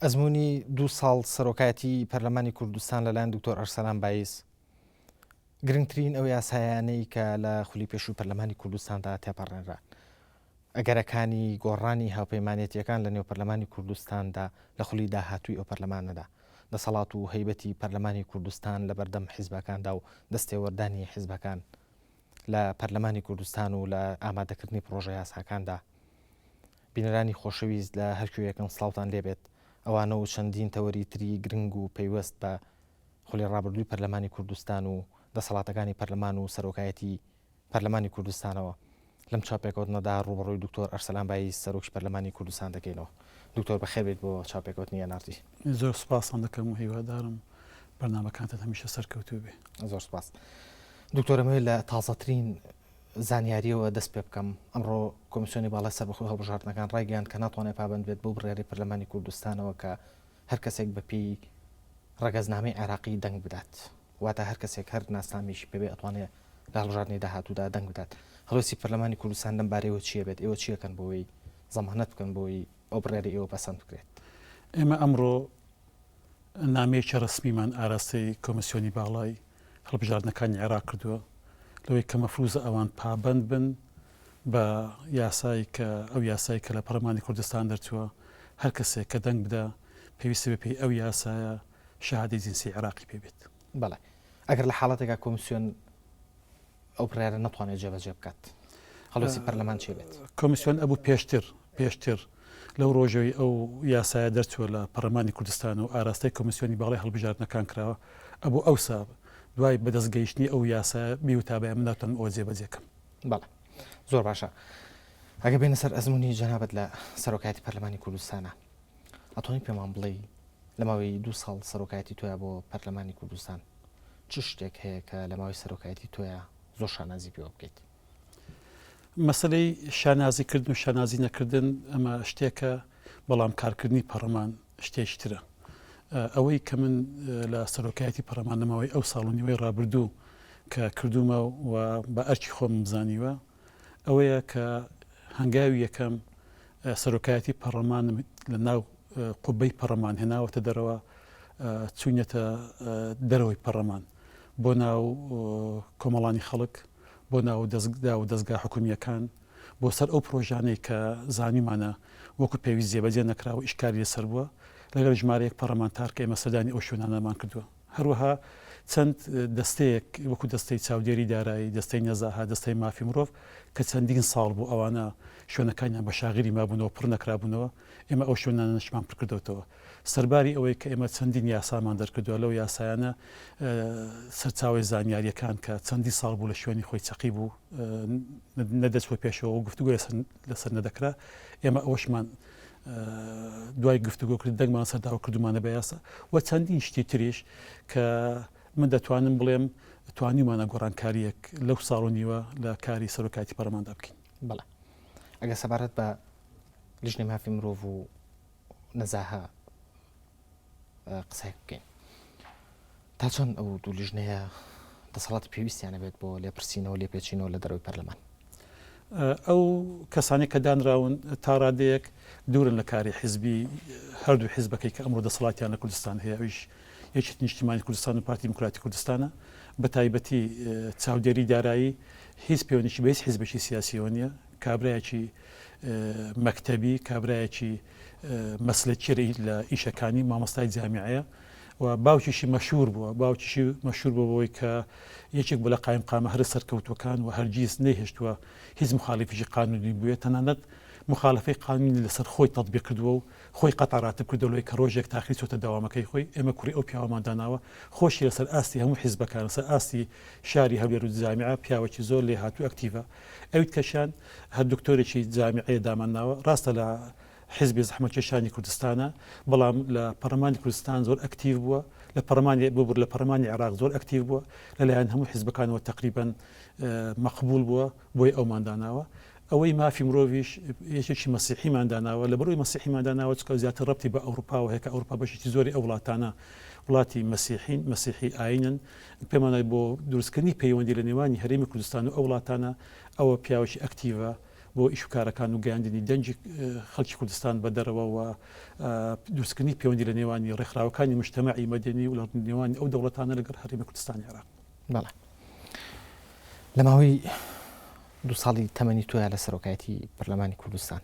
ئەزموونی دوو ساڵ سەرۆکایەتی پەرلەمانی کوردستان لەلایەن دکتۆر ئەرسەلان بایز گرنگترین ئەو یاسایانەی کە لە خولی پێشووی پەرلەمانی کوردستاندا تێپەڕێنران ئەگەرەکانی گۆڕانی هاوپەیمانێتیەکان لە نێو پەرلەمانی کوردستاندا لە خولی داهاتووی ئەو پەرلەمانەدا دەسەڵات و هەیبەتی پەرلەمانی کوردستان لە بەردەم حیزبەکاندا و دەستێوەردانی حیزبەکان لە پەرلەمانی کوردستان و لە ئامادەکردنی پڕۆژە یاساکاندا. بینەرانی خۆشەویست لە هەر کوێیەکن سڵاوتان لێبێت. ئەوانە و چەندین تەوەری تری گرنگ و پەیوەست بە خولی ڕابردووی پەرلەمانی کوردستان و دەسەڵاتەکانی پەرلەمان و سەرۆکایەتی پەرلەمانی کوردستانەوە لەم چاوپێکەوتنەدا ڕووبەڕووی دکتۆر ئەرسەلان بایز سەرۆکی پەرلەمانی کوردستان دەکەینەوە. دکتۆر بەخێر بێیت بۆ چاوپێکەوتنی NRT. زۆر سوپاستان دەکەم و هیوادارم بەرنامەکانتان هەمیشە سەرکەوتوو بێ. زۆر سوپاس. دکتۆر ئەمەوێت لە تازەترین زانیاریەوە دەست پێ بکەم. ئەمڕۆ کۆمیسیۆنی باڵای سەربەخۆی هەڵبژاردنەکان ڕایگەیاند کە ناتوانێت پابەند بێت بەو بڕیارەی پەرلەمانی کوردستانەوە کە هەر کەسێک بە پێی ڕەگەزنامەی عێراقی دەنگ بدات. واتە هەر کەسێک هەر ناسنامەیەکی پێ بێ ئەتوانێ لە هەڵبژاردنی داهاتوودا دەنگ بدات. هەڵوێستی پەرلەمانی کوردستان لەم بارەیەوە چییە بێت؟ ئێوە چی ئەکەن بۆ ئەوەی زەمانەت بکەن بۆ ئەوەی ئەو بڕیارەی ئێوە پەسەند بکرێت؟ ئێمە ئەمڕۆ نامەیەکی ڕەسمیمان ئاراستەی کۆمیسیۆنی باڵای هەڵبژاردنەکانی عێراق کردووە لەوەی کە مەفروزە ئەوان پابەند بن بە یاسای کە ئەو یاسای کە لە پەرلەمانی کوردستان دەرچووە هەر کەسێک کە دەنگ بدا پێویستە بەپێی ئەو یاسایە شەهادەی جنسی عێراقی پێ بێت. بەڵێ ئەگەر لە حاڵەتێکا کۆمیسیۆن ئەو بڕیارە نەتوانێت جێبەجێ بکات هەڵوێستی پەرلەمان چی بێت؟ کۆمیسیۆن ئەبوو پێشتر پێشتر لەو ڕۆژەی ئەو یاسایە دەرچووە لە پەرلەمانی کوردستان و ئاراستەی کۆمیسیۆنی باڵای هەڵبژاردنەکان کراوە ئەبوو ئەوسا دوای بەدەست گەیشتنی ئەو یاسایە بیوتابایە من ناتوانم ئەوە جێبەجێ کەم. بەڵێ زۆر باشە ئەگەر بێینە سەر ئەزموونی جەنابت لە سەرۆکایەتی پەرلەمانی کوردستانە ئەتوانی پێمان بڵێی لە ماوەی دوو ساڵ سەرۆکایەتی تۆیا بۆ پەرلەمانی کوردستان چ شتێک هەیە کە لە ماوەی سەرۆکایەتی تۆیا زۆر شانازی پێوە بکەیت؟ مەسەلەی شانازی کردن و شانازی نەکردن ئەمە شتێکە، بەڵام کارکردنی پەڕەمان شتێکی ترە. ئەوەی کە من لە سەرۆکایەتی پەڕەمان لە ماوەی ئەو ساڵ و نیوەی ڕابردوو کە کردوومە و بە ئەرکی خۆمم زانیوە ئەوەیە کە هەنگاوی یەکەم سەرۆکایەتی پەڕەمانم لە ناو قوبەی پەڕەمان هێناوەتە دەرەوە چوینەتە دەرەوەی پەڕەمان بۆ ناو کۆمەڵانی خەڵک بۆ ناو دەستگا و دەستگا حکومییەکان، بۆ سەر ئەو پرۆژانەی کە زانیومانە وەکو پێویست جێبەجێ نەکراوە و ئیشکالی لەسەر بووە، لەگەڵ ژمارەیەک پەڕەمانتار کە ئێمە سەردانی ئەو شوێنانەمان کردووە. هەروەها چەند دەستەیەک وەکو دەستەی چاودێری دارایی، دەستەی نەزاهە، دەستەی مافی مرۆڤ کە چەندین ساڵ بوو ئەوانە شوێنەکانیان بە شاغری مابوونەوە پڕ نەکرابوونەوە، ئێمە ئەو شوێنانەشمان پڕکردۆتەوە. سەرباری ئەوەی کە ئێمە چەندین یاسامان دەرکردووە، لەو یاسایانە سەرچاوەی زانیارییەکان کە چەندین ساڵ بوو لە شوێنی خۆی چەقی بوو، نەدەچووە پێشەوە و گفتوگۆی لەسەر نەدەکرا، ئێمە ئەوەشمان دوای گفتوگۆکردن دەنگمان لەسەر داوە کردوومانە بە یاسا و چەندین شتی تریش کە من دەتوانم بڵێم توانیومانە گۆڕانکارییەک لەو ساڵ و نیوە لە کاری سەرۆکایەتی پەرلەماندا بکەین. بەڵێ ئەگەر سەبارەت بە لیژنەی مافی مرۆڤ و نەزاهە قسەیەک بکەین تا چەند ئەو دوو لیژنەیە دەسەڵاتی پێویستیانە بێت بۆ لێپرسینەوە لێپێچینەوە لە دەرەوەی پەرلەمان؟ ئەو کەسانی کە دانراون تا ڕادەیەک دوورن لە کاری حیزبی هەردوو حیزبەکەی کە ئەمڕۆ دەسەڵاتیان لە کوردستان هەیە ئەویش یەکێتی نیشتیمانی کوردستان و پارتی دیموکراتی کوردستانە بە تایبەتی چاودێری دارایی هیچ پەیوەندیی بە هیچ حیزبێکی سیاسیەوە نییە کابرایەکی مەکتەبی، کابرایەکی مەسلەکی لە ئیشەکانی، مامۆستای جامیعەیە و باوکیشی مەشهور بووە، باوکیشی مەشهور بووە بەوەی کە یەکێک بوو لە قایمقامە هەرە سەرکەوتووەکان و هەرگیز نەیهێشتووە هیچ مخالفێکی قانونی بووێت، تەنانەت مخالفەی قانونی لەسەر خۆی تەتبیق کردووە و خۆی قەتع راتب کردووە لەوەی کە ڕۆژێک تاخیر چۆتە دەوامەکەی خۆی، ئێمە کوڕی ئەو پیاوەمان داناوە، خۆشی لەسەر ئاستی هەموو حیزبەکان، لەسەر ئاستی شاری هەولێر و جامیعە پیاوێکی زۆر لێهاتوو ئەکتیڤە. ئەوی تکەشیان هەر دکتۆرێکی جامیعەیە دامانناوە، ڕاستە لە حیزبی زەحمەتکێشانی کوردستانە، بەڵام لە پەڕلەمانی کوردستان زۆر ئەکتیڤ بووە، لە پەڕلەمانی ببور لە پەڕلەمانی عێراق زۆر ئەکتیڤ بووە، لەلایەن هەموو حیزبەکانەوە تەقریبەن مەقبوڵ بووە، بۆیە ئەومان داناوە. ئەوەی مافی مرۆڤیش یەکێکی مەسیحیمان داناوە، لەبەرئەوەی مەسیحیمان داناوە چونکە زیاتر ڕەبتی بە ئەوروپاوە هەیە کە ئەوروپا بەشێکی زۆری ئەو وڵاتانە وڵاتی مەسیحین، مەسیحی ئاینن، پێمان وایە بۆ دروستکردنی پەیوەندی لە نێوانی هەرێمی کوردستان و ئەو وڵاتانە ئەوە پیاوێکی ئەکتیڤە. بۆ ئیش و کارەکان و گەیاندنی دەنگی خەڵکی کوردستان بە دەرەوە و دروستکردنی پەیوەندی لە نێوانی ڕێکخراوەکانی مجتەمەعی مەدەنی و لە نێوانی ئەو دەوڵەتانە لەگەڵ هەرێمی کوردستانی عێراق. بەڵێ. لە ماوەی دوو ساڵی تەمەنی تۆیا لە سەرۆکایەتی پەرلەمانی کوردستان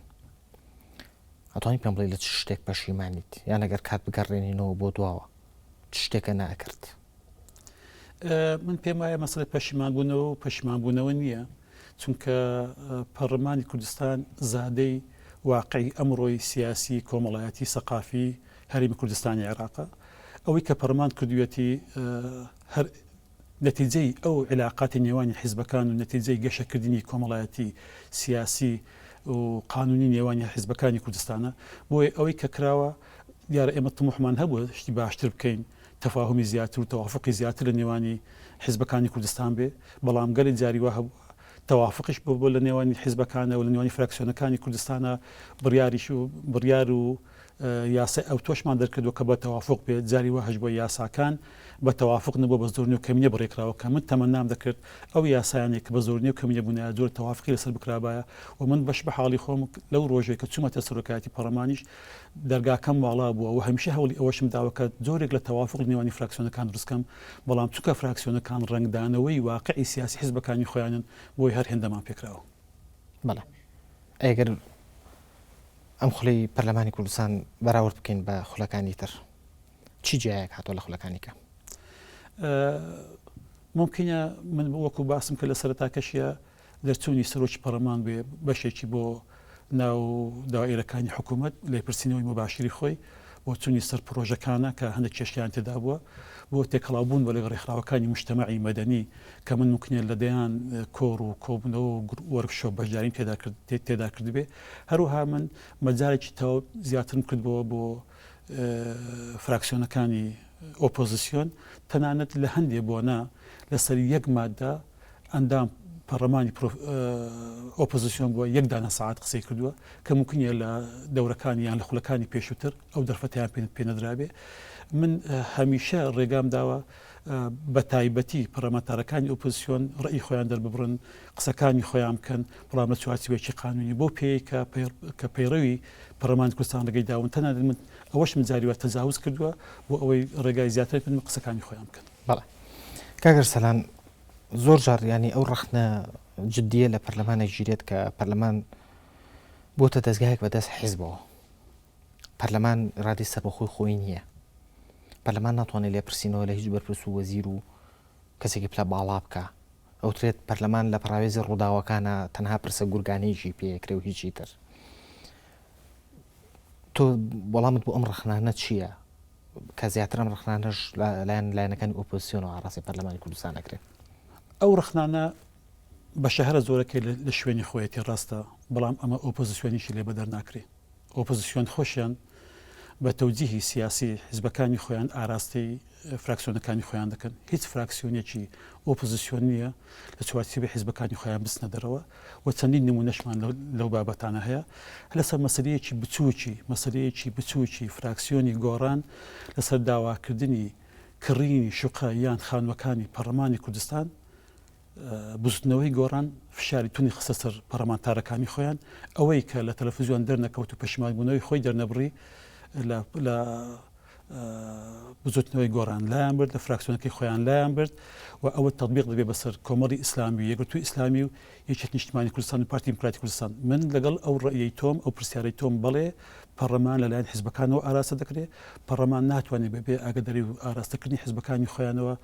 ئەتوانی پێم بڵێی لە چ شتێک پەشیمانیت یان ئەگەر کات بگەڕێنینەوە بۆ دواوە چ شتێکە نەئەکرد؟ من پێم وایە مەسەلەی پەشیمانبوونەوە و پەشیمانبوونەوە نییە چونکە پەڕلەمانی کوردستان زادەی واقعی ئەمڕۆی سیاسی کۆمەڵایەتی سەقافی هەرێمی کوردستانی عێراقە ئەوەی کە پەڕلەمان کردوویەتی هەر نەتیجەی ئەو عیلاقاتی نێوانی حیزبەکان و نەتیجەی گەشەکردنی کۆمەڵایەتی، سیاسی و قانونی نێوانی حیزبەکانی کوردستانە. بۆیە ئەوەی کە کراوە، دیارە ئێمە تموحمان هەبووە شتی باشتر بکەین، تەفاهومی زیاتر و تەوافوقی زیاتر لە نێوانی حیزبەکانی کوردستان بێ، بەڵام گەلێ جاری وا هەبووە تەوافوقیش ببووە لە نێوانی حیزبەکانە و لە نێوانی فراکسیۆنەکانی کوردستانە، بڕیاریش و بڕیار و یاسای ئەوتۆشمان دەرکردووە کە بە تەوافوق بێت، جاری وا هەشبووە یاساکان بە تەوافوق نەبووە بە زۆرینە و کەمینە بڕێکراوە کە من تەمەنام دەکرد ئەو یاسایانەی کە بە زۆرینە و کەمینە بوونایە جۆرە تەوافقی لەسەر بکرابایە و من بەش بە حاڵی خۆم لەو ڕۆژەی کە چوومەتە سەرۆکایەتی پەڕەمانیش دەرگاکەم واڵا بووە و هەمیشە هەوڵی ئەوەشم داوە کە جۆرێک لە تەوافوق لە نێوانی فراکسیۆنەکان دروست کەم بەڵام چونکە فراکسیۆنەکان ڕەنگدانەوەی واقعی سیاسی حزبەکانی خۆیانن بۆیە هەر هێندەمان پێکراوە. بەڵێ ئەگەر ئەم خولەی پەرلەمانی کوردستان بەراورد بکەین بە خولەکانی تر چی جیایەک هاتووە لە خولەکانی کە؟ ممکنە من وەکو باسم کە لە سەرەتاکەشیە دەرچوونی سەرۆکی پەرلەمان بێ بەشێکی بۆ ناو دائیرەکانی حکوومەت لێپرسینەوەی مباشری خۆی بۆ چوونی سەر پرۆژەکانە کە هەندێک کێشیان تێدا بووە بۆ تێکەڵاوبوون بە لەگەڵ ڕێکخراوەکانی مجتەمەعی مەدەنی کە من ممکنە لە دەیان کۆڕ و کۆبوونەوە و وەرکشۆپ بەشداریم تێدا کردبێ هەروەها من مەجالێکی تەواو زیاترم کردبەوە بۆ فراکسیۆنەکانی ئۆپۆزیسیۆن تەنانەت لە هەندێ بۆنە لەسەر یەک مادە ئەندام پەڕلەمانی ئۆپۆزیسیۆن بووە یەک دانە سەعات قسەی کردووە کە ممکنە لە دەورەکانی یان لە خولەکانی پێشووتر ئەو دەرفەتیان پێ نەدرابێ من هەمیشە ڕێگام داوە بە تایبەتی پەرلەمانتارەکانی ئۆپۆزیسیۆن ڕەئی خۆیان دەرببڕن، قسەکانی خۆیان بکەن، بەڵام لە چوارچێوەیەکی قانوونی بەو پێیەی کە کە پەیڕەوی پەرلەمانی کوردستان ڕێگەی داون، تەنانەت من ئەوەشم جاری وا تەجاوز کردووە بۆ ئەوەی ڕێگای زیاتر بدەم قسەکانی خۆیان بکەن. بەڵێ کاک ئەرسەلان، زۆر جار یانی ئەو ڕەخنە جدییە لە پەرلەمان ئەگیرێت کە پەرلەمان بۆتە دەزگایەک بە دەست حیزبەوە. پەرلەمان ئیرادەی سەربەخۆی خۆی نییە. پەرلەمان ناتوانێت لێپرسینەوە لە هیچ بەرپرس و وەزیر و کەسێکی پلە باڵا بکا. ئەوترێت پەرلەمان لە پەڕاوێزی ڕووداوەکانە تەنها پرسە گورگانەیەکی پێ ئەکرێ و هیچی تر. تۆ وەڵامت بۆ ئەم ڕەخنانە چییە؟ کە زیاتر ئەم ڕەخنانەش لەلایەن لایەنەکانی ئۆپۆزیسیۆنەوە ئاڕاستەی پەرلەمانی کوردستان ئەکرێن. ئەو ڕەخنانە بەشە هەرە زۆرەکەی لە شوێنی خۆیەتی ڕاستە، بەڵام ئەمە ئۆپۆزیسیۆنیشی لێ بەدەر ناکرێ. ئۆپۆزسیۆن خۆشیان بە تەوجیهی سیاسی حیزبەکانی خۆیان ئاراستەی فراکسیۆنەکانی خۆیان دەکەن. هیچ فراکسیۆنێکی ئۆپۆزسیۆن نییە لە چوارچێوەی حیزبەکانی خۆیان بچنە دەرەوە و چەندین نموونەشمان لەو بابەتانە هەیە. لەسەر مەسەلەیەکی بچووکی مەسەلەیەکی بچووکی فراکسیۆنی گۆڕان لەسەر داواکردنی کڕینی شوقە یان خانووەکانی پەڕلەمانی کوردستان بزوتنەوەی گۆڕان فشاری توندی خستە سەر پەڕەمانتارەکانی خۆیان، ئەوەی کە لە تەلەفزیۆن دەرنەکەوت و پەشیمانبوونەوەی خۆی دەرنەبڕی لە بزوتنەوەی گۆڕان لایان برد، لە فراکسیۆنەکەی خۆیان لایان برد و ئەوە تەتبیق دەبێت بەسەر کۆمەڵی ئیسلامی و یەکگرتووی ئیسلامی و یەکێتی نیشتمانی کوردستان و پارتی دیموکراتی کوردستان. من لەگەڵ ئەو ڕەئیەی تۆم، ئەو پرسیارەی تۆم، بەڵێ پەڕلەمان لەلایەن حیزبەکانەوە ئاراستە دەکرێت، پەڕلەمان ناتوانێت بەبێ ئاگاداری و ئاراستەکردنی حیزبەکانی خۆیانەوە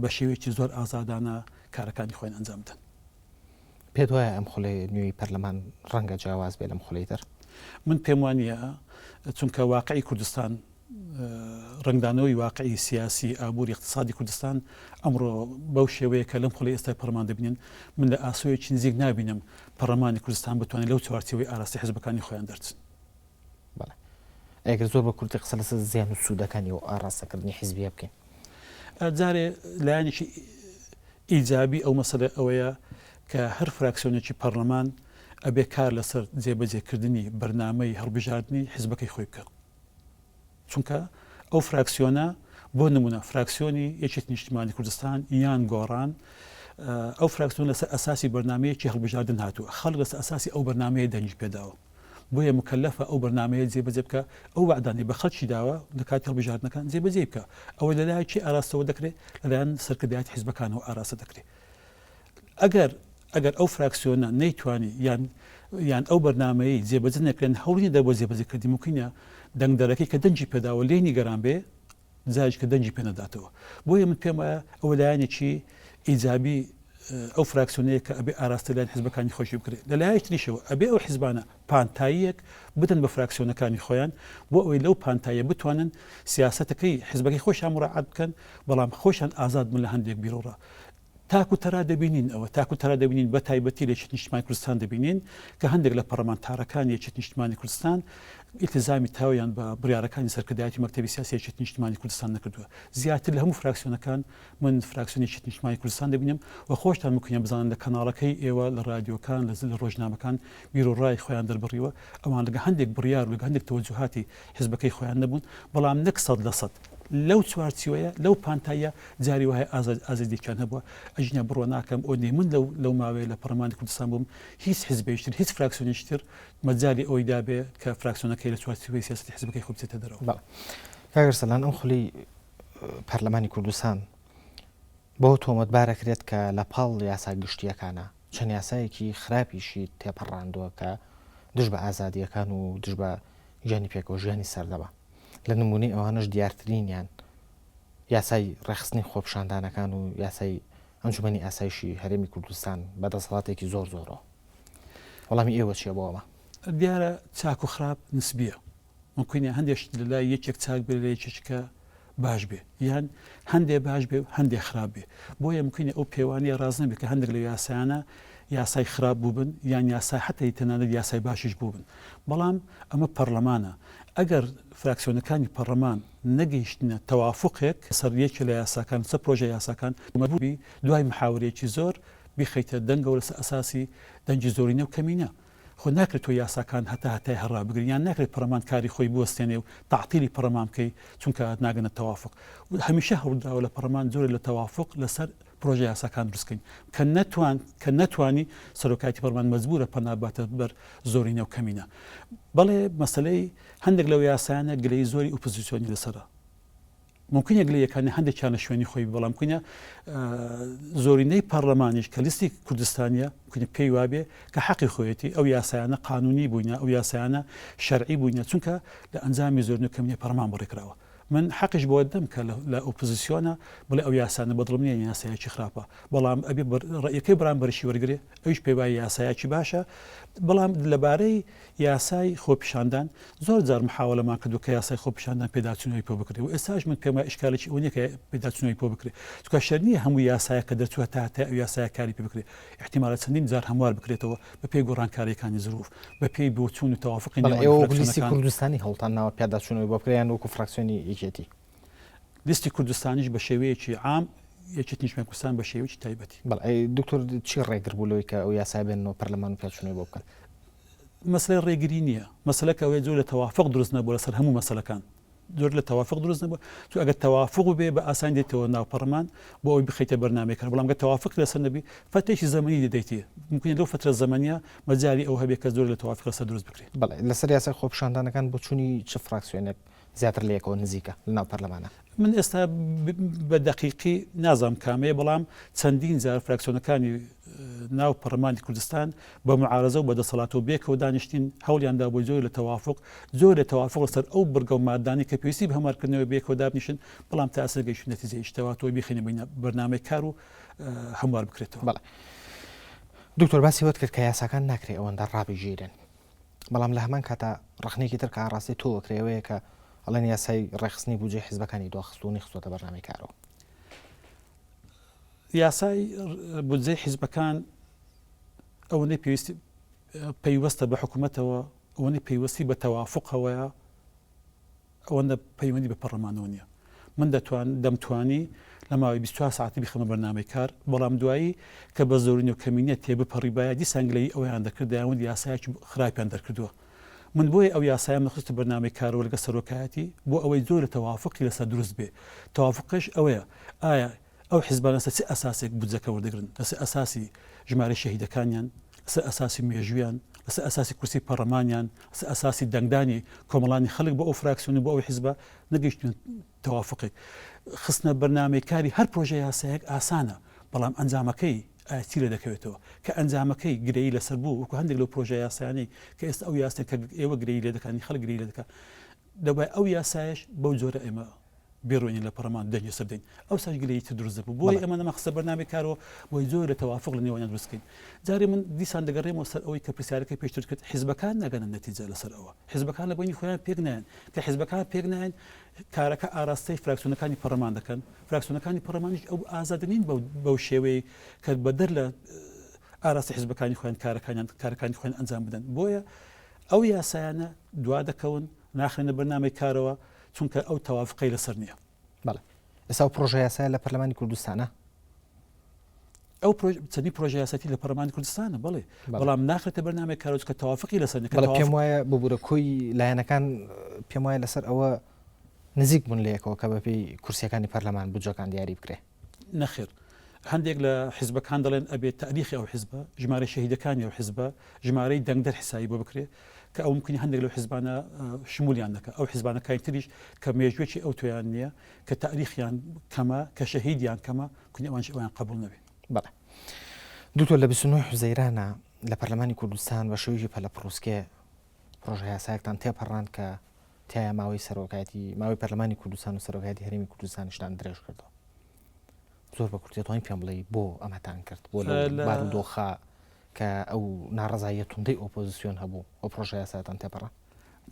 بە شێوەیەکی زۆر ئازادانە کارەکانی خۆیان ئەنجام بدەن. پێت وایە ئەم خولەی نوێی پەرلەمان ڕەنگە جیاواز بێت لەم خولەی تر؟ من پێم وا نییە، چونکە واقعی کوردستان ڕەنگدانەوەی واقعی سیاسی، ئابووری، ئیقتسادی کوردستان ئەمڕۆ بەو شێوەیە کە لەم خولەی ئێستای پەرلەمان دەبینین، من لە ئاسۆیەکی نزیک نابینم پەرلەمانی کوردستان بتوانێت لەو چوارچێوەی ئاراستەی حزبەکانی خۆیان دەرچن. بەڵێ. ئەگەر زۆر بە کورتی قسە لەسەر زیان و سوودەکانی ئەو ئاڕاستەکردنی حیزبییە بکەین. جارێ لایەنێکی ئیجابی ئەو مەسەلە ئەوەیە کە هەر فراکسیۆنێکی پەڕلەمان ئەبێ کار لەسەر جێبەجێکردنی بەرنامەی هەڵبژاردنی حیزبەکەی خۆی بکات. چونکە ئەو فراکسیۆنە بۆ نمونە فراکسیۆنی یەکێتی نیشتیمانی کوردستان یان گۆڕان ئەو فراکسیۆن لەسەر ئەساسی بەرنامەیەکی هەڵبژاردن هاتووە، خەڵک لەسەر ئەساسی ئەو بەرنامەیە دەنگی پێداوە، بۆیە موکەلەفە ئەو بەرنامەیە جێبەجێ بکا، ئەو وەعدانەی بە خەڵکی داوە لە کاتی هەڵبژاردنەکان جێبەجێی بکا، ئەوە لەلایەن کێ ئاراستەوە دەکرێ؟ لەلایەن سەرکردایەتی حیزبەکانەوە ئاراستە دەکرێ. ئەگەر ئەگەر ئەو فراکسیۆنە نەیتوانی یان یان ئەو بەرنامەیەی جێبەجێ نەکرێن هەوڵی نەدا بۆ جێبەجێکردنی مومکینە دەنگدەرەکەی کە دەنگی پێداوە لێی نیگەران بێ جاریش کە دەنگی پێ نەداتەوە. بۆیە من پێم وایە ئەوە لایەنێکی ئیجابی ئەو فراکسیۆنەیە کە ئەبێ ئاراستەی لایەن حزبەکانی خۆشی بکرێت. لە لایەکی تریشەوە ئەبێ ئەو حزبانە پانتاییەک بدەن بە فراکسیۆنەکانی خۆیان بۆ ئەوەی لەو پانتاییە بتوانن سیاسەتەکەی حزبەکەی خۆشیان موراعات بکەن بەڵام خۆشیان ئازاد بن لە هەندێک بیروڕا. تاک و تەرا دەبینین ئەوە تاک و تەرا دەبینین بە تایبەتی لە یەکێتی نیشتمانی کوردستان دەبینین کە هەندێک لە پەڕەمانتارەکانی یەکێتی نیشتمانی کوردستان ئیلتیزامی تەواویان بە بڕیارەکانی سەرکردایەتی مەکتەبی سیاسی یەکێتی نیشتمانی کوردستان نەکردووە. زیاتر لە هەموو فراکسیۆنەکان من فراکسیۆنی یەکێتی نیشتمانی کوردستان دەبینم و خۆشتان ممکنە بزانن لە کەناڵەکەی ئێوە لە ڕادیۆکان لە لە ڕۆژنامەکان بیروڕای خۆیان دەربڕیوە ئەوان لەگە هەندێک بڕیار و لەگە هەندێک تەوەجوهاتی حزبەکەی خۆیان نەبوون بەڵام نەک 100% لەو چوارچیوەیە لەو پانتاییە جاری وایە ئازاد ئازادیەکیان هەبووە ئەگینا بڕوا ناکەم ئەوەندەی من لەو لەو ماوەیە لە پەڕلەمانی کوردستان بووم هیچ حزبێکی تر هیچ فراکسیۆنێکی تر مەجالی ئەوەی دابێ کە فراکسیۆنەکەی لە چوارچێوەی سیاسەتی حزبەکەی خۆی بچێتە دەرەوە. بەڵێ کاک ئەرسەلان ئەم خولی پەرلەمانی کوردستان بەوە تۆمەتبار ئەکرێت کە لە پاڵ یاسا گشتییەکانا چەند یاسایەکی خراپیشی تێپەڕاندووە کە دژ بە ئازادییەکان و دژ بە گیانی پێکەوەژیانی سەردەمە لە نموونەی ئەوانەش دیارترینیان یاسای ڕێکخستنی خۆپیشاندانەکان و یاسای ئەنجومەنی ئاسایشی هەرێمی کوردستان بە دەسەڵاتێکی زۆر زۆرەوە. وەڵامی ئێوە چییە بۆ ئەمە؟ دیارە چاک و خراپ نسبییە. مومکینە هەندێ شت لە لای یەکێک چاک بێ لە لای یەکێکیکە باش بێ یان هەندێ باش بێ و هەندێ خراپ بێ. بۆیە مومکینە ئەو پێوانەیە ڕاست نەبێ کە هەندێک لەو یاسایانە یاسای خراپ بووبن یان یاسای حەتەی تەنانەت یاسای باشیش بووبن. بەڵام ئەمە پەڕلەمانە. ئەگەر فراکسیۆنەکانی پەڕلەمان نەگەیشتنە تەوافوقێک لەسەر یەکێ لە یاساکان، لەسەر پرۆژە یاساکان، مەجبوور بی دوای محاورەیەکی زۆر بیخەیتە دەنگەوە لەسەر ئەساسی دەنگی زۆرینە و کەمینە. خۆ ناکرێت تۆ یاساکان هەتا هەتای هەر ڕابگری یان ناکرێت پەڕلەمان کاری خۆی بوەستێنێ و تەعتیلی پەڕلەمان بکەی چونکە ناگەنە تەوافوق. هەمیشە هەوڵدراوە لە پەڕلەمان جۆرێ لە تەوافوق لەسەر پرۆژە یاساکان دروست کەین. کە نەتوان کە نەتوانی سەرۆکایەتی پەڕلەمان مەجبوورە پەنا بباتە بەر زۆرینە و کەمینە. بەڵێ مەسەلەی هەندێک لەو یاسایانە گلەیی زۆری ئۆپۆزیسیۆنی لەسەرە. مومکینە گلەییەکانی هەندێکیان لە شوێنی خۆی بێ، بەڵام مومکینە زۆرینەی پەڕلەمانیش کە لیستی کوردستانیە مومکینە پێی وابێ کە حەقی خۆیەتی ئەو یاسایانە قانونی بووینە، ئەو یاسایانە شەرعی بووینە، چونکە لە ئەنجامی زۆرینە و کەمینەی پەڕلەمان بەڕێکراوە. من حەقیش بەوە دەم کە لە ئۆپۆزیسیۆنە بڵێ ئەو یاسانە بەدڵم نییە یاسایەکی خراپە، بەڵام ئەبێ ڕەئیەکەی بەرامبەرشی وەرگرێ، ئەویش پێی وایە یاسایەکی باشە، بەڵام لەبارەی یاسای خۆپیشاندان زۆر جار محاوەلەمان کردووە کە یاسای خۆپیشاندان پێداچوونەوەی پێ بکرێ و ئێستاش من پێم وایە ئیشکالێکی ئەوە نییە کە پێداچوونەوەی پێ بکرێ چونکە شەرت نییە هەموو یاسایەک کە دەرچووە تا هەتای ئەو یاسایە کاری پێ بکرێ ئیحتیمالە چەندین جار هەموار بکرێتەوە بە پێی گۆڕانکارییەکانی زروف بە پێی بۆچوون و تەوافوقی بەڵێ نێوان ئێوە وەکو لیستی فراکسیۆنەکان. کوردستانی هەوڵتان ناوە پیاداچوونەوەی بۆ بکرێ یان وەکو فراکسیۆنی یەکێتی؟ لیستی کوردستانیش بە شێوەیەکی عام، یەکێتی نیشتمانی کوردستان بە شێوەیەکی تایبەتی. بەڵێ ئەی دکتۆر چی ڕێگر بوو لەوەی کە ئەو یاسایە بێننەوە پەرلەمان و پیاچوونەوەی بۆ بکەن؟ مەسەلەی ڕێگری نییە، مەسەلەکە ئەوەیە جۆرێ لە تەوافوق دروست نەبووە لەسەر هەموو مەسەلەکان. جۆرێ لە تەوافوق دروست نەبووە، چون ئەگەر تەوافوق ببێ بە ئاسانی دێتەوە ناو پەڕلەمان بۆ ئەوەی بخەیتە بەرنامەی کار، بەڵام گەر تەوافوقی لەسەر نەبی فەترەیەکی زەمەنی دەدەیتێ، مومکینە لەو فەترە زەمەنییە مەجالی ئەوە هەبێ کە جۆرێ لە تەوافوق لەسەر دروست بکرێ. بەڵێ، لەسەر یاسای خۆپیشاندانەکان بۆچوونی چ فراکسیۆنێک زیاتر لە یەکەوە نزیکە لەناو پەرلەمانا؟ من ئێستا بە دەقیقی نازانم کامەیە، بەڵام چەندین جار فراکسیۆنەکانی ناو پەڕلەمانی کوردستان بە معارەزە و بە دەسەڵاتەوە بێکەوە دانیشتین، هەوڵیان دا بۆ جۆرێ لە تەوافوق، جۆرێ لە تەوافوق لەسەر ئەو بڕگە و مادانەی کە پێویستی بە هەموارکردنەوەیە بێکەوە دابنیشن، بەڵام تا ئێستا نەگەیشتوین نەتیجەیەکی تەواتەوە بیخەینە بەرنامەی کار و هەموار بکرێتەوە. بەڵێ دکتۆر باسی ئەوەت کرد کە یاساکان ناکرێ ئەوەندە ڕابگیرێن. بەڵام لە هەمان کاتا ڕەخنەیەکی تر کە ئاڕاستەی تۆ ئەکرێ ئەوەیە کە ئەڵێن یاسای ڕێکخستنی بودجەی حیزبەکانی دواخستووە و نەیخستووەتە بەرنامەی کارەوە. یاسای بودجەی حیزبەکان ئەوەندەی پێویستی پەیوەستە بە حکوومەتەوە، ئەوەندەی پەیوەستی بە تەوافوقەوەیە، ئەوەندە پەیوەندی بە پەڕلەمانەوە نییە. من دەتوان دەمتوانی لە ماوەی 24 سەعاتی بیخەمە بەرنامەی کار، بەڵام دوایی کە بە زۆرینە و کەمینە تێبپەڕیبایە دیسان گلەیی ئەوەیان دەکرد دەیانوت یاسایەکی خراپیان دەرکردووە. من بۆیە ئەو یاسایەم نەخستە بەرنامەی کارەوە لەگەڵ سەرۆکایەتی بۆ ئەوەی جۆرە تەوافوقی لەسەر دروست بێ. تەوافوقەکەش ئەوەیە ئایا. ئەو حیزبانە لەسەر چ ئەساسێک بودجەکە وەردەگرن؟ لەسەر ئەساسی ژمارەی شەهیدەکانیان، لەسەر ئەساسی مێژوویان، لەسەر ئەساسی کورسی پەڕەمانیان، لەسەر ئەساسی دەنگدانی کۆمەڵانی خەڵک بۆ ئەو فراکسیۆن و بۆ ئەو حیزبە نەگەیشتوون تەوافقێک. خستنە بەرنامەی کاری هەر پرۆژە یاسایەک ئاسانە، بەڵام ئەنجامەکەی ئایا چی لێ دەکەوێتەوە؟ کە ئەنجامەکەی گرێی لەسەر بوو، وەکو هەندێک لەو پرۆژە یاسایانەی کە ئێستا ئەو یاسای کە ئێوە گرێی لێ دەکەن، خەڵک گرێی لێ دەکات، دەبوایە ئەو یاسایەش بەو جۆرە ئێمە بێڕوێنین لە پەڕەمان دەنگی سەر بدەین ئەوساش گلەیی تر دروست دەبوو بۆیە ئێمە نەمان خستە بەرنامەی کارەوە بۆی جۆرە تەوافق لە نێوانیان دروست بکەین جارێ من دیسان دەگەڕێمەوە سەر ئەوەی کە پرسیارەکەی پێشتر کرد حیزبەکان ناگەنە نەتیجە لەسەر ئەوە حیزبەکان لە بەینی خۆیان پێک نایەن کە حیزبەکان پێک نایەن کارەکە ئاراستەی فراکسیۆنەکانی پەڕەمان دەکەن فراکسیۆنەکانی پەڕەمانیش ئەو ئازاد نین بەو شێوەیە کە بەدەر لە ئاراستەی حیزبەکانی خۆیان کارەکانیان کارەکانی خۆیان ئەنجام بدەن بۆیە ئەو یاسایانە دوا دەکەون ناخرێنە بەرنامەی کارەوە چونکە ئەو تەوافقەی لەسەر نییە. بەڵێ ئێستا ئەو پرۆژە یاسایە لە پەرلەمانی کوردستانە؟ ئەو چەندی پرۆژە یاساتی لە پەرلەمانی کوردستانە بەڵێ بەڵام ناخرێتە بەرنامەی کارەوە چونکە تەوافقی لەسەر نییە. بەڵێ پێم وایە ببورە کۆی لایەنەکان پێم وایە لەسەر ئەوە نزیک بوون لە یەکەوە کە بەپێی کورسیەکانی پەرلەمان بودجەکان دیاری بکرێ. نەخێر هەندێک لە حیزبەکان دەڵێن ئەبێ تاریخی ئەو حیزبە، ژمارەی شەهیدەکانی ئەو حیزبە، ژمارەی دەنگدەر حسابی بۆ بکرێ کە ئەو ممکنی هەندێک لەو حیزبانە شمولیان نەکا. ئەو حیزبانەکانی تریش کە مێژووێکی ئەوتۆیان نییە، کە تاریخیان کەمە، کە شەهیدیان کەمە، ممکنی ئەوانیش ئەویان قەبووڵ نەبێ. بەڵێ دکتۆر لە 29 حوزەیرانە لە پەرلەمانی کوردستان بە شێوەیەکی پەلەپڕوسکێ پڕۆژە یاسایەکتان تێپەڕاند کە تیایا ماوەی سەرۆکایەتی ماوەی پەرلەمانی کوردستان و سەرۆکایەتی هەرێمی کوردستانیشتان درێژ کردەوە. زۆر بە کورتی ئەتوانی پێم بڵێی بۆ ئەمەتان کرد بۆ لەو بارودۆخە کە ئەو ناڕەزاییە توندەی ئۆپۆزیسیۆن هەبوو ئەو پرۆژە یاساتان تێپەڕا؟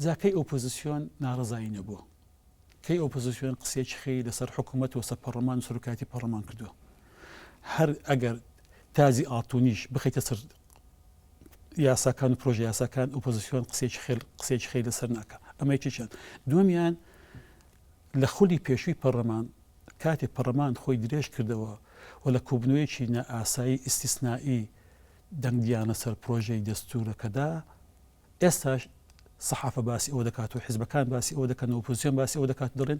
جا کەی ئۆپۆزیسیۆن ناڕەزایی نەبووە؟ کەی ئۆپۆزیسیۆن قسەیەکی خێری لەسەر حکوومەت و سەر پەڕلەمان و سەرۆکایەتی پەڕلەمان کردووە؟ هەر ئەگەر تاجی ئاڵتونیش بخەیتە سەر یاساکان و پرۆژە یاساکان ئۆپۆزیسیۆن قسەیەکی خێر قسەیەکی خێری لەسەر ناکا ئەمە یەکێکیان دووەمیان لە خولی پێشووی پەڕلەمان کاتێ پەڕلەمان خۆی درێژ کردەوە و لە کۆبوونەوەیەکی نائاسایی ئیستیسنائی دەنگدیانە سەر پرۆژەی دەستوورەکەدا ئێستاش سەحافە باسی ئەوە دەکات و حیزبەکان باسی ئەوە دەکەن و ئۆپۆزیسیۆن باسی ئەوە دەکات و دەڵێن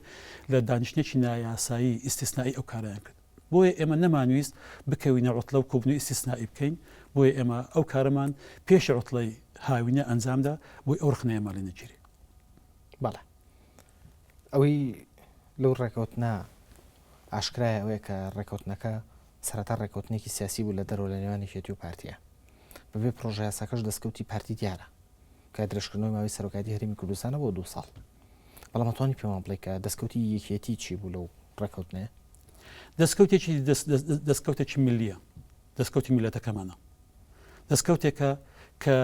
لە دانیشتنێکی نایاسایی ئیستیسنائی ئەو کارەیان کرد. بۆیە ئێمە نەمانویست بکەوینە عوتڵە و کۆبوونەوەی ئیستیسنائی بکەین، بۆیە ئێمە ئەو کارەمان پێش عوتڵەی هاوینە ئەنجامدا بۆی ئەو ڕەخنەیەمان لێ نەگیرێ. بەڵێ. ئەوەی لەو ڕێکەوتنە ئاشکرایە ئەوەیە کە ڕێکەوتنەکە سەرەتا ڕێکەوتنێکی سیاسی بوو لە دەرەوە لە نێوان یەکێتی و پارتیە. بەبێ پڕۆژەیاساکەش دەستکەوتی پارتی دیارە کە درێژکردنەوەی ماوەی سەرۆکایەتی هەرێمی کوردستانە بۆ دوو ساڵ. بەڵام ئەتوانی پێمان بڵێی کە دەستکەوتی یەکێتی چی بوو لەو ڕێکەوتنەیە؟ دەستکەوتێکی دەستکەوتێکی ملیە، دەستکەوتی میللەتەکەمانە. دەستکەوتێکە کە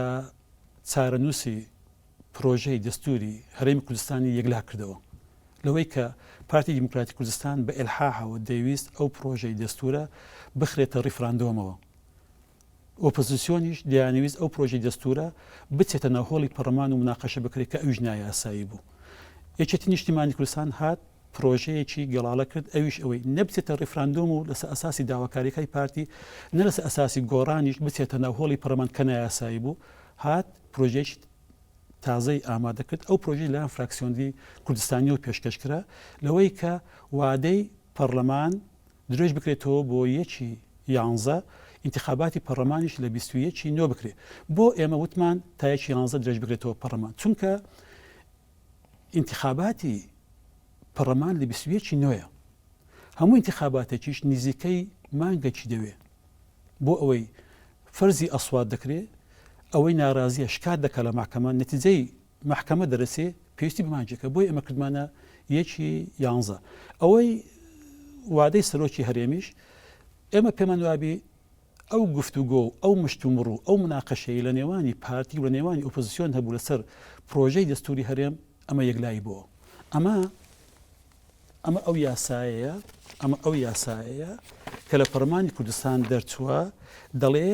چارەنووسی پرۆژەی دەستووری هەرێمی کوردستانی یەکلا کردەوە لەوەی کە پارتی دیموکراتی کوردستان بە ئیلحاحەوە دەیویست ئەو پرۆژەی دەستوورە بخرێتە ڕیفراندۆمەوە. ئۆپۆزیسیۆنیش دەیانەویست ئەو پرۆژەی دەستوورە بچێتە ناو هۆڵی پەڕلەمان و موناقەشە بکرێت کە ئەویش نایاسایی بوو. یەکێتی نیشتیمانی کوردستان هات پرۆژەیەکی گەڵاڵە کرد ئەویش ئەوەی نە بچێتە ڕیفراندۆم و لەسەر ئەساسی داواکاریەکای پارتی نە لەسەر ئەساسی گۆڕانیش بچێتە ناو هۆڵی پەڕلەمان کە نایاسایی بوو هات پرۆژەیەکی تازەی ئامادە کرد ئەو پرۆژەی لەلایەن فراکسیۆنی کوردستانیەوە پێشکەش کرا لەوەی کە وادەی پەڕلەمان درێژ بکرێتەوە بۆ یەکی یانزە، ئینتخاباتی پەڕلەمانیش لە 21 ی نۆ بکرێ. بۆ ئێمە وتمان تا یەکی یانزە درێژ بکرێتەوە پەڕلەمان؟ چونکە ئینتخاباتی پەڕلەمان لە 21 ی نۆیە. هەموو ئینتخاباتێکیش نزیکەی مانگێکی دەوێ بۆ ئەوەی فەرزی ئەسوات دەکرێ، ئەوەی نارازیە شکات دەکا لە مەحکەمە، نەتیجەی مەحکەمە دەرەچێ پێویستی بە مانگێکە بۆیە ئێمە کردمانە یەکی یانزە ئەوەی وادەی سەرۆکی هەرێمیش ئێمە پێمان وابی ئەو گفتوگۆ و ئەو مشتومڕ و ئەو مناقەشەی لە نێوانی پارتی و لە نێوانی ئۆپۆزیسیۆن هەبوو لەسەر پرۆژەی دەستوری هەرێم ئەمە یەکلایی بۆ ئەمە ئەمە ئەو یاسایەیە ئەمە ئەو یاسایەیە کە لە پەرلەمانی کوردستان دەرچووە دەڵێ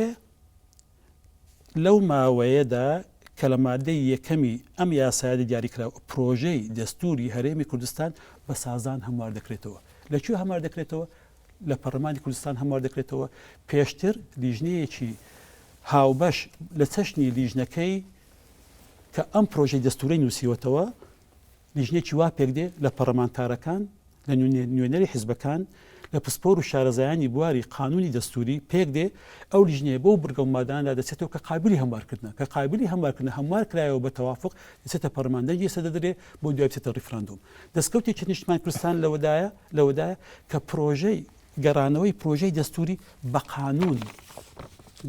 لەو ماوەیەدا کە لە مادەی یەکەمی ئەم یاسایەدا دیاریکراوە، پرۆژەی دەستووری هەرێمی کوردستان بە سازان هەموار دەکرێتەوە. لە کوێ هەموار دەکرێتەوە؟ لە پەرلەمانی کوردستان هەموار دەکرێتەوە. پێشتر لیژنەیەکی هاوبەش لە چەشنی لیژنەکەی کە ئەم پرۆژەی دەستوورەی نووسیوەتەوە، لیژنەیەکی وا پێکدێ لە پەڕلەمانتارەکان، لە نوێنەری حیزبەکان، لە پسپۆر و شارەزایانی بواری قانوونی دەستووری پێک دێ، ئەو لیژنەیە بەو بڕگە و مادانەدا دەچێتەوە کە قابیلی هەموارکردنە، کە قابیلی هەموارکردنە هەموار کرایەوە بە تەوافوق دەچێتە پەرلەمان دەنگی لەسەر دەدرێ بۆ دوای بچێتە ڕیفراندۆم. دەستکەوتێکی نیشتمانی کوردستان لەوەدایە لەوەدایە کە پرۆژەی گەڕانەوەی پرۆژەی دەستووری بە قانوون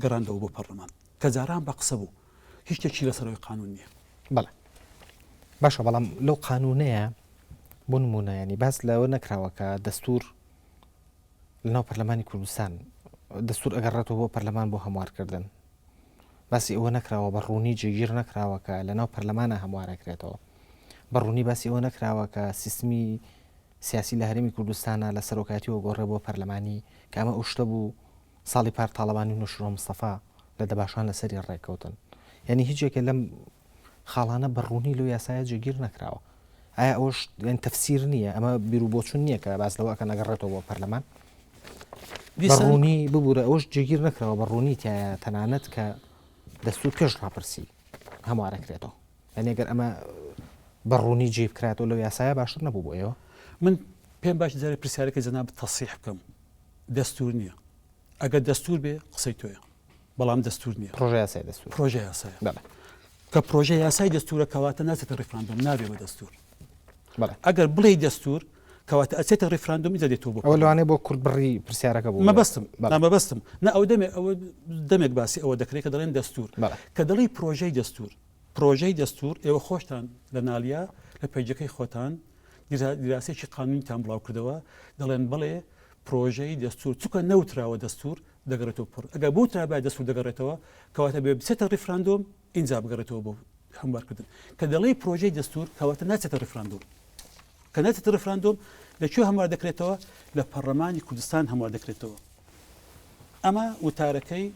گەڕاندەوە بۆ پەرلەمان کە جاران بە قسە بوو هیچ شتێکی لەسەرەوەی قانوون نییە. بەڵێ باشە بەڵام لەو قانوونەیە بۆ نموونە یانی باس لەوە نەکراوە کە دەستوور لەناو پەرلەمانی کوردستان دەستور ئەگەڕێتەوە بۆ پەرلەمان بۆ هەموارکردن باسی ئەوە نەکراوە بە ڕوونی جێگیر نەکراوە کە لەناو پەرلەمانە هەموارەکرێتەوە بە ڕوونی باسی ئەوە نەکراوە کە سیستمی سیاسی لە هەرێمی کوردستانە لە سەرۆکایەتیەوە گۆڕێ بۆ پەرلەمانی کە ئەمە ئەو شتە بوو ساڵی پار تاڵەبانی و نەوشیروان مستەفا لە دەباشان لەسەری ڕێککەوتن یعنی هیچ یەکێ لەم خاڵانە بە ڕوونی لەو یاسایە جێگیر نەکراوە. ئایا ئەوەش یانی تەفسیر نییە؟ ئەمە بیروبۆچوون نییە کە باس لەوە ئەکەن ئەگەڕێتەوە بۆ پەرلەمان؟ بە ڕوونی ببوورە ئەوەش جێگیر نەکراوە بە ڕوونی تایە تەنانەت کە دەستور پێش ڕاپرسی هەموارەکرێتەوە. یانی ئەگەر ئەمە بە ڕوونی جێ بکراتەوە لەو یاسایە باشتر نەبوو بۆ ئێوە؟ من پێم باش جارێ پرسیارەکەی جەنابت تەسیح بکەم. دەستور نییە. ئەگەر دەستور بێ قسەی تۆیە. بەڵام دەستور نییە. پرۆژە یاسای دەستور. پرۆژە یاسایە. بەڵێ. کە پرۆژە یاسای دەستورە کەواتە ناچێتە ڕیفراندۆم نابێ بە دەستور. بەڵێ. ئەگەر بڵێی دەستور کەواتە ئەچێتە ڕیفراندۆم ئینجا دێتەوە بۆ ئەوە لەوانەیە بۆ کورت بڕی پرسیارەکە بوو. مەبەستم نا مەبەستم نا ئەو دەمێ ئەوە دەمێک باسی ئەوە دەکرێت کە دەڵێن دەستور. بەڵێ. کە دەڵێی پرۆژەی دەستور پرۆژەی دەستور ئێوە خۆشتان لە نالیا لە پەیجەکەی خۆتان دیراسەیەکی قانونیتان بڵاو کردەوە دەڵێن بەڵێ پرۆژەی دەستور چونکە نەوتراوە دەستور دەگەڕێتەوە پڕ ئەگەر بوترابایە دەستور دەگەڕێتەوە کەواتە بێ بچێتە ڕیفراندۆم ئینجا بگەڕێتەوە بۆ هەموارکردن کە دەڵێی پرۆژەی دەستور کەواتە ناچێتە ڕیفراندۆم کە ناچێتە ڕیفراندۆم لە کوێ هەموار دەکرێتەوە لە پەرلەمانی کوردستان هەموار دەکرێتەوە ئەمە وتارەکەی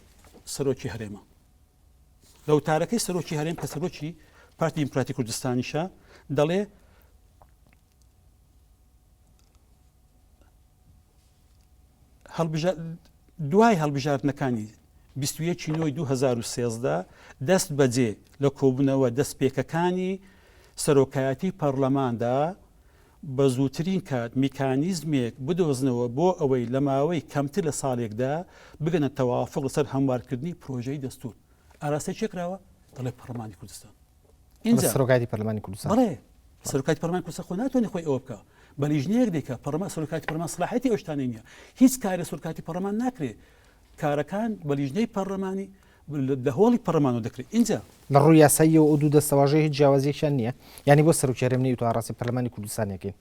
سەرۆکی هەرێمە لە وتارەکەی سەرۆکی هەرێم کە سەرۆکی پارتی دیموکراتی کوردستانیشە دەڵێ دوای هەڵبژاردنەکانی 21 نۆی 2013 دەست بەجێ لە کۆبوونەوە دەستپێکەکانی سەرۆکایەتی پەرلەماندا بە زووترین کات میکانیزمێک بدۆزنەوە بۆ ئەوەی لە ماوەی کەمتر لە ساڵێکدا بگەنە تەوافق لەسەر هەموارکردنی پرۆژەی دەستور. ئاراستەی کێ کراوە؟ دەڵێ پەرلەمانی کوردستان. ئینجا سەرۆکایەتی پەرلەمانی کوردستان. بەڵێ سەرۆکایەتی پەرلەمانی کوردستان خۆ ناتوانێت خۆی ئەوە بکا. بە لیژنەیەک دەیکا. پەرلەمان سەرۆکایەتی پەرلەمان سەلاحیەتی ئەو شتانەی نییە. هیچ کارێ سەرۆکایەتی پەرلەمان ناکرێ. کارەکان بە لیژنەی پەرلەمانی لە هۆڵی پەرلەمانەوە دەکرێت. ئینجا. لە ڕووی یاساییەوە ئەو دوو دەستەواژەیە هیچ جیاوازییەکیان نییە؟ یانی بۆ سەرۆکی هەرێم نەیوتووە ئاڕاستەی پەرلەمانی کوردستان یەکەین؟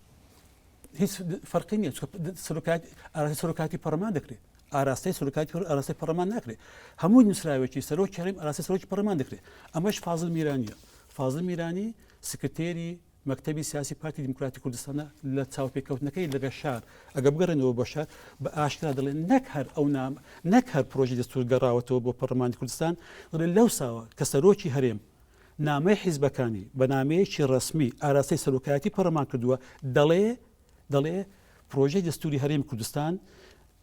هیچ فەرقی نییە چونکە سەرۆکایەتی ئاراستەی سەرۆکایەتی پەرلەمان دەکرێت. ئاراستەی سەرۆکایەتی پەرلەمان ئاراستەی پەرلەمان ناکرێت. هەموو نووسراوێکی سەرۆکی هەرێم ئاراستەی سەرۆکی پەرلەمان دەکرێت. ئەمەش فازل میرانییە. فازل میرانی سکرتێری مەکتەبی سیاسی پارتی دیموکراتی کوردستانە لە چاوپێکەوتنەکەی لەگە شار ئەگە بگەڕێنەوە بۆ شار بە ئاشکرا دەڵێن نەک هەر ئەو نام نەک هەر پرۆژەی دەستور گەڕاوەتەوە بۆ پەرلەمانی کوردستان دەڵێ لەوساوە کە سەرۆکی هەرێم نامەی حیزبەکانی بە نامەیەکی ڕەسمی ئاراستەی سەرۆکایەتی پەرلەمان کردووە دەڵێ دەڵێ پرۆژەی دەستوری هەرێمی کوردستان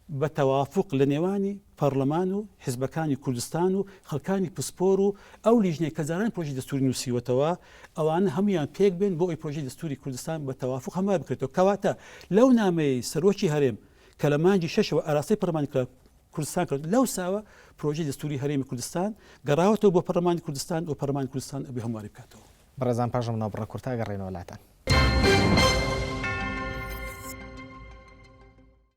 بە تەوافوق لە نێوانی پەڕلەمان و حزبەکانی کوردستان و خەڵکانی پسپۆر و ئەو لیژنەی کە جاران پرۆژەی دەستوری نووسیوەتەوە ئەوانە هەموویان پێک بێن بۆ ئەوەی پرۆژەی دەستوری کوردستان بە تەوافوق هەموار بکرێتەوە کەواتە لەو نامەیەی سەرۆکی هەرێم کە لە مانگی شەشەوە ئاراستەی پەرلەمانی کرا کوردستان کرد لەو ساوە پرۆژەی دەستوری هەرێمی کوردستان گەڕاوەتەوە بۆ پەرلەمانی کوردستان و پەرلەمانی کوردستان ئەبێ هەمواری بکاتەوە. بەڕێزان پاش ئەم ناوبڕە کورتە ئەگەڕێینەوە لاتان.